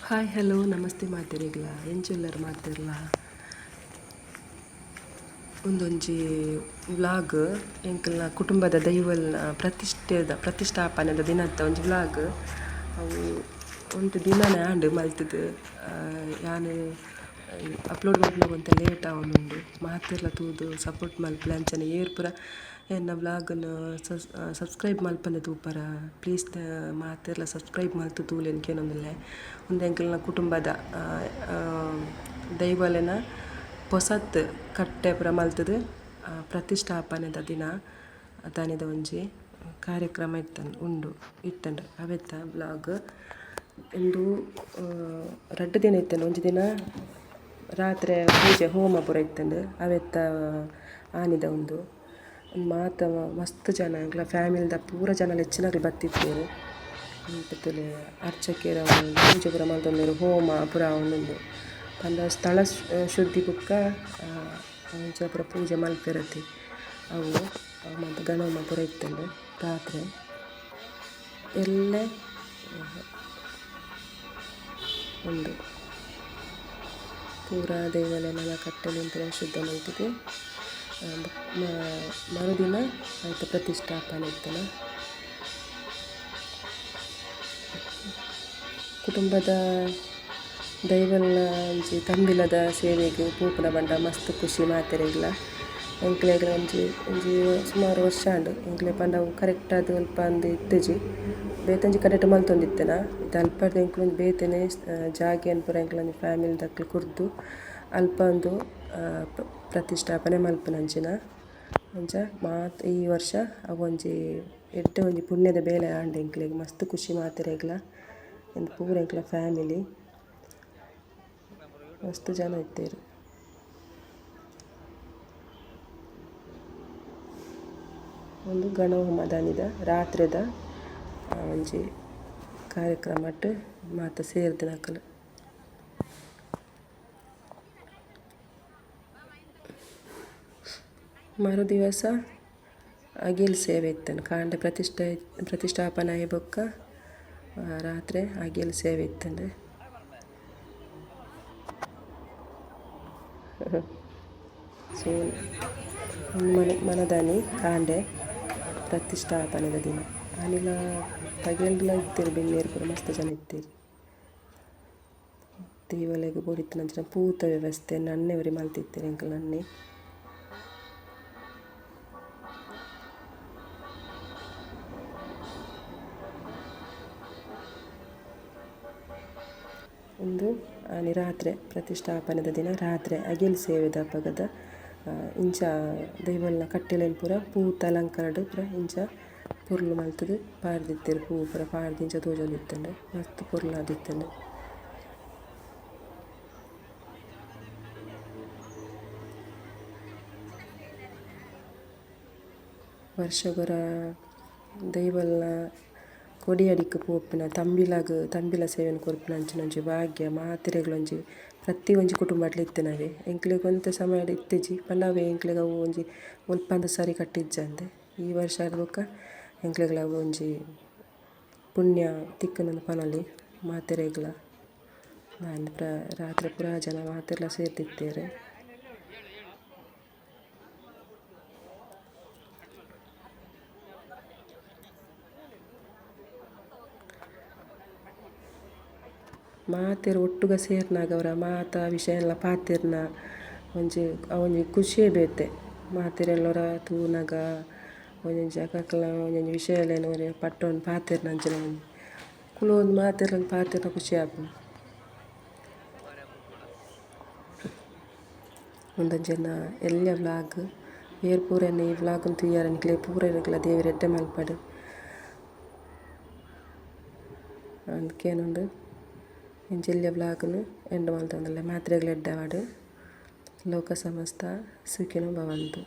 Hi hello namaste ಮಾತೆರೆಗ್ಲ ಎಂಚ ಉಲ್ಲೆರ್ ಮಾತೆರ್ಲ. ಉಂದೊಂಜಿ ವ್ಲಾಗ್ ಎಂಕಲ್ನ ಕುಟುಂಬದ ದೈವಲ್ನ ಪ್ರತಿಷ್ಠೆದ ಪ್ರತಿಷ್ಠಾಪನೆದ ದಿನತ್ತ ಒಂಜಿ ವ್ಲಾಗ್. ಅವು ಒಂತೆ ದಿನನೇ ಆಂಡ್ ಮಲ್ತುದು. ಯಾನ್ ಅಪ್ಲೋಡ್ ಮಲ್ಪುನಗ ಒಂತೆ ಲೇಟ್ ಆವೊಂದುಂಡು. ಮಾತೆರ್ಲ ತೂದು ಸಪೋರ್ಟ್ ಮಲ್ಪುಲೆ ಅಂಚನೆ ಏರ್ ಪೂರ ಎನ್ನ ವ್ಲಾಗ್ ನ್ ಸಬ್ಸ್ಕ್ರೈಬ್ ಮಲ್ಪಂದೆ ತೂಪರ ಪ್ಲೀಸ್ ಮಾತೆರ್ಲ ಸಬ್ಸ್ಕ್ರೈಬ್ ಮಲ್ತ್ ತೂಲೆ ಕೇನೊಂದುಲ್ಲೆ. ಉಂದು ಎಂಕಲ್ನ ಕುಟುಂಬದ ದೈವಲೆನ ಪೊಸತ್ ಕಟ್ಟೆ ಪೂರ ಮಲ್ತುದು ಪ್ರತಿಷ್ಠಾಪನೆದ ದಿನ ದಾನಿದ ಒಂಜಿ ಕಾರ್ಯಕ್ರಮ ಇತ್ತುಂಡು ಉಂಡು ಇತ್ತುಂಡು ಅವೆತ ವ್ಲಾಗ್. ಉಂದು ರಡ್ಡ್ ದಿನ ಇತ್ತುಂಡು. ಒಂಜಿ ದಿನ ರಾತ್ರೆ ಪೂಜೆ ಹೋಮ ಪೂರ ಇತ್ತುಂಡು ಅವೆತ ಆನಿದ ಉಂದು ಮಾತ ಮಸ್ತ್ ಜನ ಎಂಕ್ಲ ಫ್ಯಾಮಿಲಿದ ಪೂರ ಜನಲ ಹೆಚ್ಚಿನಕುಲು ಬತ್ತಿತ್ತೆರ್. ತೂಲೆ ಅರ್ಚಕೆರ್ ಪೂಜೆ ಪೂರ ಮಲ್ತೊಂದುಲ್ಲೆರ್ ಹೋಮ ಪೂರ ಆವೊಂದುಂಡು ಪಂಡ ಸ್ಥಳ ಶುದ್ಧಿ ಬೊಕ್ಕ ಅಂಚ ಪೂರ ಪೂಜೆ ಮಲ್ಪೆರತೆ ಅವು ಮಾತ ಗಣಹೋಮ ಪೂರ ಇತ್ತುಂಡು ರಾತ್ರೆ ಎಲ್ಲೆ ಉಂಡು ಪೂರ ದೈವಲೆನ ಕಟ್ಟೆಲೆನ್ ಪೂರ ಶುದ್ಧ ಮಲ್ತುದು ಮರುದಿನ ಐತ ಪ್ರತಿಷ್ಠಾಪನೆ ಇತ್ತುಂಡು. ಕುಟುಂಬದ ದೈವಲ್ನ ಒಂಜಿ ತಂಬಿಲದ ಸೇವೆಗ್ ಪೋಪುನ ಪಂಡ ಮಸ್ತ್ ಖುಷಿ ಮಾತೆರೆಗ್ಲ. ಎಂಕ್ಲೆಗ್ಲ ಒಂಜಿ ಒಂಜಿ ಸುಮಾರು ವರ್ಷ ಆಂಡ್ ಎಂಕ್ಲೆ ಪಂಡ ಅವು ಕರೆಕ್ಟ್ ಆದ್ ಅಲ್ಪ ಅಂದ್ ಇತ್ತಿಜಿ ಬೇತೆ ಒಂಜಿ ಕಡೆಟ್ ಮಲ್ತೊಂದಿತ್ತಿನ ಇತ್ತೆ ಅಲ್ಪರ್ದ್ ಎಂಕುಲು ಒಂಜಿ ಬೇತೆನೆ ಜಾಗೆನ್ ಪೂರ ಎಂಕ್ಲ ಒಂಜಿ ಫ್ಯಾಮಿಲಿ ದಕುಲು ಕೊರ್ದು ಅಲ್ಪ ಉಂದು ಪ್ರತಿಷ್ಠಾಪನೆ ಮಲ್ಪುನಂಚಿನ ಅಂಚ ಮಾತ ಈ ವರ್ಷ ಅವೊಂಜಿ ಎಡ್ಡೆ ಒಂಜಿ ಪುಣ್ಯದ ಬೇಲೆ ಆಂಡ್ ಎಂಕ್ಲೆಗ್ ಮಸ್ತ್ ಖುಷಿ ಮಾತೆರೆಗ್ಲ. ಉಂದು ಪೂರ ಎಂಕ್ಲ ಫ್ಯಾಮಿಲಿ ಮಸ್ತ್ ಜನ ಇತ್ತೆರ್. ಉಂದು ಗಣಹೋಮ ದಾನಿದ ರಾತ್ರೆದ ಒಂಜಿ ಕಾರ್ಯಕ್ರಮಟ್ ಮಾತ ಸೇರ್ದಿನಕುಲು. ಮರು ದಿವಸ ಅಗೇಲ್ ಸೇವೆ ಇತ್ತುಂಡು ಕಾಂಡೆ ಪ್ರತಿಷ್ಠಾಪನೆ ಆಯಿ ಬೊಕ್ಕ ರಾತ್ರೆ ಅಗೇಲ್ ಸೇವೆ ಇತ್ತುಂಡು. ಸೊ ಮನದಾನಿ ಕಾಂಡೆ ಪ್ರತಿಷ್ಠಾಪನೆದ ದಿನ ಆನಿಲ ಪಗೆಲ್ಡ್ಲ ಇತ್ತೆರ್ ಬಿನ್ನೆರ್ ಪೂರ ಮಸ್ತ್ ಜನ ಇತ್ತೆರ್. ದೈವೊಲೆಗ್ ಬೋಡಿತ್ತಿನಂಚಿನ ಪೂತ ವ್ಯವಸ್ಥೆ ಅಣ್ಣೆ ಒರಿ ಮಲ್ತಿತ್ತೆರ್ ಎಂಕಲ್ನ ಅಣ್ಣೆ. ಉಂದು ಆನಿ ರಾತ್ರೆ ಪ್ರತಿಷ್ಠಾಪನೆದ ದಿನ ರಾತ್ರೆ ಅಗೆಲ್ ಸೇವೆದ ಅಪಗದ ಇಂಚ ದೈವಲ್ನ ಕಟ್ಟೆಲೆನ್ ಪೂರ ಪೂತ ಅಲಂಕಾರಡ್ ಪೂರ ಇಂಚ ಪೊರ್ಲು ಮಲ್ತುದು ಪಾಡ್ದಿತ್ತೆರ್ ಪೂ ಪೂರ ಪಾಡ್ದ್ ಇಂಚ ತೋಜೊಂದಿತ್ತುಂಡು ಮಸ್ತ್ ಪೊರ್ಲಾದಿತ್ತುಂಡು. ವರ್ಷಗೊರ ದೈವಲ್ನ ಕೊಡಿಯಡಿಕ್ ಪೋಪಿನ ತಂಬಿಲಗ್ ತಂಬಿಲ ಸೇವೆನ್ ಕೊರ್ಪಿನ ಅಂಚಿನ ಒಂಜಿ ಭಾಗ್ಯ ಮಾತೆರೆಗ್ಲ ಒಂಜಿ ಪ್ರತಿ ಒಂಜಿ ಕುಟುಂಬಡ್ಲ ಇತ್ತಿನವೇ. ಎಂಕ್ಲೆಗ್ ಒಂತೆ ಸಮಯಡ್ ಇತ್ತಿಜಿ ಪಂಡ ಅವೇ ಎಂಕ್ಲೆಗ್ ಅವು ಒಂಜಿ ಒಲ್ಪಂದ್ ಸರಿ ಕಟ್ಟಿಜ್ಜಂದೆ ಈ ವರ್ಷ ಆದ್ ಬೊಕ್ಕ ಎಂಕ್ಲೆಗ್ಲ ಅವು ಒಂಜಿ ಪುಣ್ಯ ತಿಕ್ಕುಂಡು ಪನೊಲಿ ಮಾತೆರೆಗ್ಲ. ರಾತ್ರೆ ಪೂರ ಜನ ಮಾತೆರ್ಲ ಸೇರ್ದಿತ್ತೆರ್. ಮಾತೆರ್ ಒಟ್ಟುಗ ಸೇರ್ನಗ ಅವರ ಮಾತ ವಿಷಯಲ ಪಾತೆರ್ನ ಒಂಜಿ ಅವೊಂಜಿ ಖುಷಿಯೇ ಬೇತೆ. ಮಾತೆರೆಗ್ಲ ಒರ ತೂನಗ ಒಂಜೊಂಜಿ ಅಕಲ್ನ ಒಂಜೊಂಜಿ ವಿಷಯಲೆನ್ ಒರ ಪಟ್ಟೊಂದು ಪಾತೆರ್ನ ಅಂಚಿನ ಒಂಜಿ ಕುಲೊಂದು ಮಾತೆರ್ಲ ಪಾತೆರ್ನ ಖುಷಿ ಆಪುಂಡು. ಉಂದೊಂಜಿ ಎನ್ನ ಎಲ್ಯ ವ್ಲಾಗ್. ಏರ್ ಪೂರ ಎನ್ನ ಈ ವ್ಲಾಗ್ ನ್ ತೂಯೆರೆ ನಿಕ್ಲೆಗ್ ಪೂರೆರೆಗ್ಲ ದೇವೆರ್ ಎಡ್ಡೆ ಮಲ್ಪಡ್. ಅಂದ್ ಕೇನೊಂದು ಇಂಚ ಎಲ್ಯ ವ್ಲಾಗ್ ನ್ ಎಂಡ್ ಮಲ್ತೊಂದುಲ್ಲೆ ಮಾತೆರೆಗ್ಲ ಎಡ್ಡೆ ಆವಡ್. ಲೋಕ ಸಮಸ್ತ ಸುಖಿನೋ ಭವಂತು.